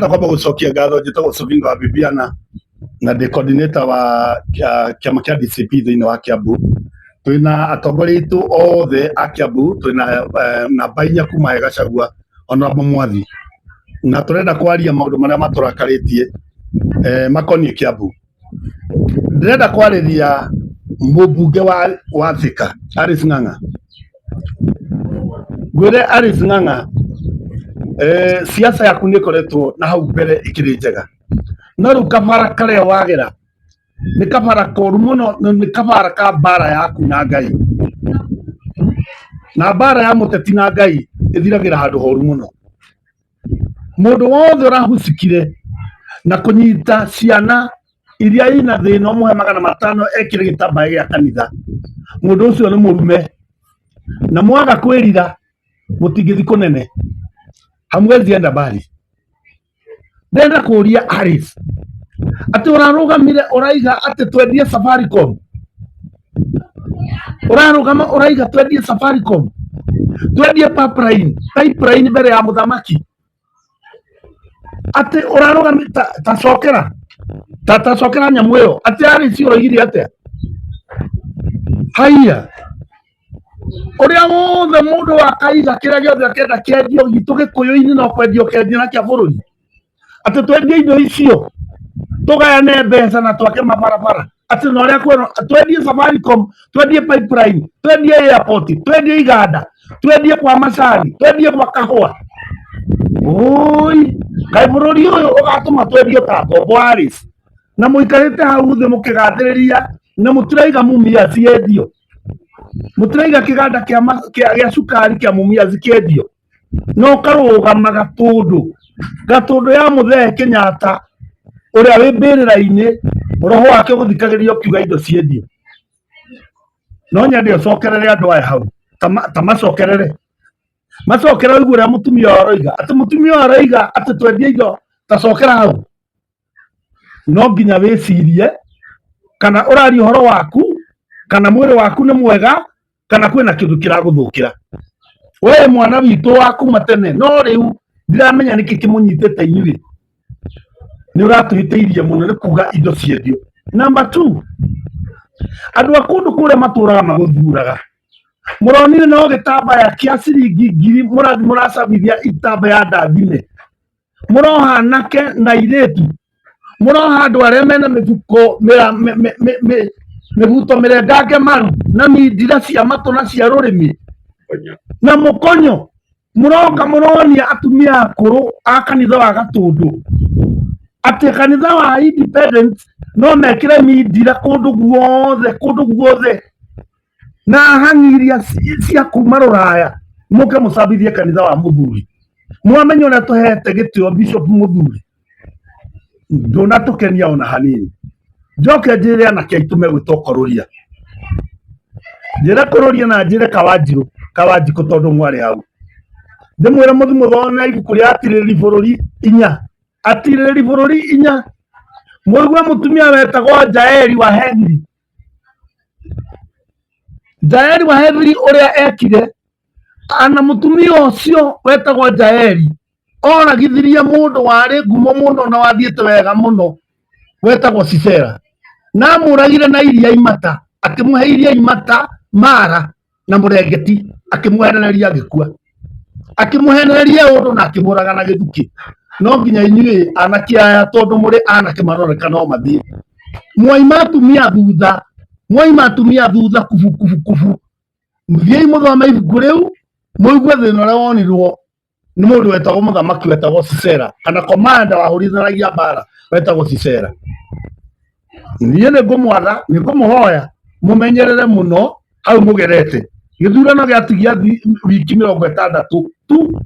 Kwamba gũcokia ngatho. Njĩtagwo Sovingo wa Bibiana na ndĩ coordinator wa kĩama kĩa DCP thĩinĩ wa Kiambu. Twĩna atongoria aitũ othe a Kiambu, twĩna namba 4 kuma he Gachagua, Honorable Mwathi, na tũrenda kwaria maũndũ marĩa matũrakarĩtie makoniĩ Kiambu. Ndĩrenda kwarĩria mũmbunge wa Thika, Alice Ng'ang'a. Ngwĩre Alice Ng'ang'a, siasa yaku nĩ ĩkoretwo na hau mbere ĩkĩrĩ njega, no rĩu kabara karĩa wagera nĩ kabara koru mũno, na nĩ kabara ka mbara yaku na Ngai, na mbara ya mũteti na Ngai ĩthiragĩra handũ horu mũno. Mũndũ wothe ũrahucikire na kũnyita ciana iria ina thĩna ũmũhe 500 ekĩre gĩtambaya gĩa kanitha, mũndũ ũcio nĩ mũrume, na mwaga kwĩrira mũtingĩthi kũnene, hamwezi enda mbali. Ndĩrenda kũria Alice atĩ ũrarũgamire ũraiga atĩ twendie Safaricom, ũrarũgama ũraiga twendie Safaricom, twendie pipeline mbere ya mũthamaki, atĩ ũrarũgami ta cokera ta cokera nyamũ ĩyo atĩ Alice ũroigire atĩa? Haiya, ũrĩa wothe mũndũ akaiga kĩrĩa gĩothe akenda kĩendio gitũ gĩkũyũ-inĩ no kwendio kĩendio na kĩa bũrũri, atĩ twendie indo icio tũgayane mbeca na twake mabarabara, atĩ na ũrĩa kwĩrwo twendie Safaricom, twendie pipeline, twendie airport, twendie iganda, twendie kwa macani, twendie gwa kahũa. Oi, kaĩ bũrũri ũyũ ũgatũma twendio ta ngombo, Alice? Na mũikarĩte hau thĩ mũkĩgathĩrĩria na mũtiraiga Mumias ciendio, mũtiraiga kĩganda kĩa cukari kĩa Mumias kĩendio, no karũgama Gatũndũ, Gatũndũ ya mũthee Kenyatta ũrĩa wĩ mbĩrĩra-inĩ, roho wake ũgũthikagĩrĩria ũkiuga indo ciendio. No nyende ũcokerere andũ aya hau, ta macokerere, macokerere ũigue ũrĩa mũtumia ũyũ aroiga, atĩ mũtumia ũyũ aroiga atĩ twendie indo. Ta cokera hau. No nginya wĩcirie kana ũraria ũhoro waku, kana mwĩrĩ waku nĩ mwega, kana kwĩna kĩndũ kĩragũthũkĩra. We mwana witũ wa kuma tene, no rĩu ndiramenya nĩkĩ kĩmũnyitĩte. Inyuĩ nĩ ũratũhĩtĩirie mũno nĩ kuga indo ciendio. Number two, andũ a kũndũ kũrĩa matũraga magũthuraga, mũronire no gĩtambaya kĩa ciringi 1000 mũrathi mũracabithia itambaya ndathime, mũroha anake na airĩtu, mũroha andũ arĩa mena mĩbuko mĩbuto mĩrengange maru na mindira cia matũ na cia rũrĩmĩ na mũkonyo. Mũroka mũronia atumia akũrũ a kanitha wa Gatũndũ atĩ kanitha wa Independent no mekĩre mindira kũndũ guothe, kũndũ guothe, na hang'i iria cia kuma rũraya mũke mũcabithie kanitha wa mũthuri. Mwamenya ũrĩa tũhete gĩtĩo Bishop Mũthuri, ndũnatũkenia ona hanini. Njoke njĩre anake aitũ megwĩtwo kũrũria, njĩre kũrũria na njĩre Kawanjirũ, Kawanjikũ, tondũ mwarĩ hau, ndĩmwĩre mũthi mũthome ibuku rĩa Atirĩrĩri Bũrũri 4, Atirĩrĩri Bũrũri 4, mũigue mũtumia wetagwo Jaeli wa Hebiri. Jaeli wa Hebiri ũrĩa ekire ana mũtumia ũcio wetagwo Jaeli oragithirie mũndũ warĩ ngumo mũno na wathiĩte wega mũno wetagwo Sisera, na amũragire na iria imata, akĩmũhe iria imata mara na mũrengeti, akĩmũhenereria agĩkua, akĩmũhenereria ũndũ na akĩmũraga na gĩthukĩ. No nginya inyuĩ anake aya, tondũ mũrĩ anake maroneka no mathiĩ, mwaima atumia thutha, mwaima atumia thutha kubu kubu kubu. Thiĩi mũthome ibuku rĩu mũigue thĩna ũrĩa wonirwo nĩ mũndũ wetagwo mũthamaki wetagwo Sisera, kana komanda wahũrithanagia mbara wetagwo Sisera. Niĩ nĩ ngũmwatha, nĩ ngũmũhoya mũmenyerere mũno hau mũgerete. Gĩthurano gĩatigia wiki 60 tu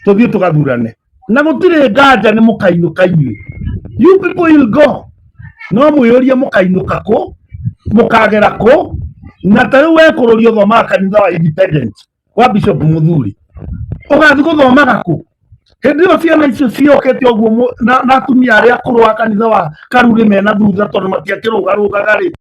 tũthiĩ tũgathurane, na gũtirĩ nganja nĩ mũkainũka inyuĩ. You people will go, no mwĩyũrie mũkainũka kũ, mũkagera kũ? Na ta rĩu wekũrũria ũthomaga kanitha wa Independent wa Bishop Mũthuri, ũgathiĩ gũthomaga kũ hĩndĩ ĩyo ciana icio ciokete ũguo na atumia arĩa akũrũ a kanitha wa Karurĩ mena thutha tondũ matiakĩrũgarũgaga rĩ?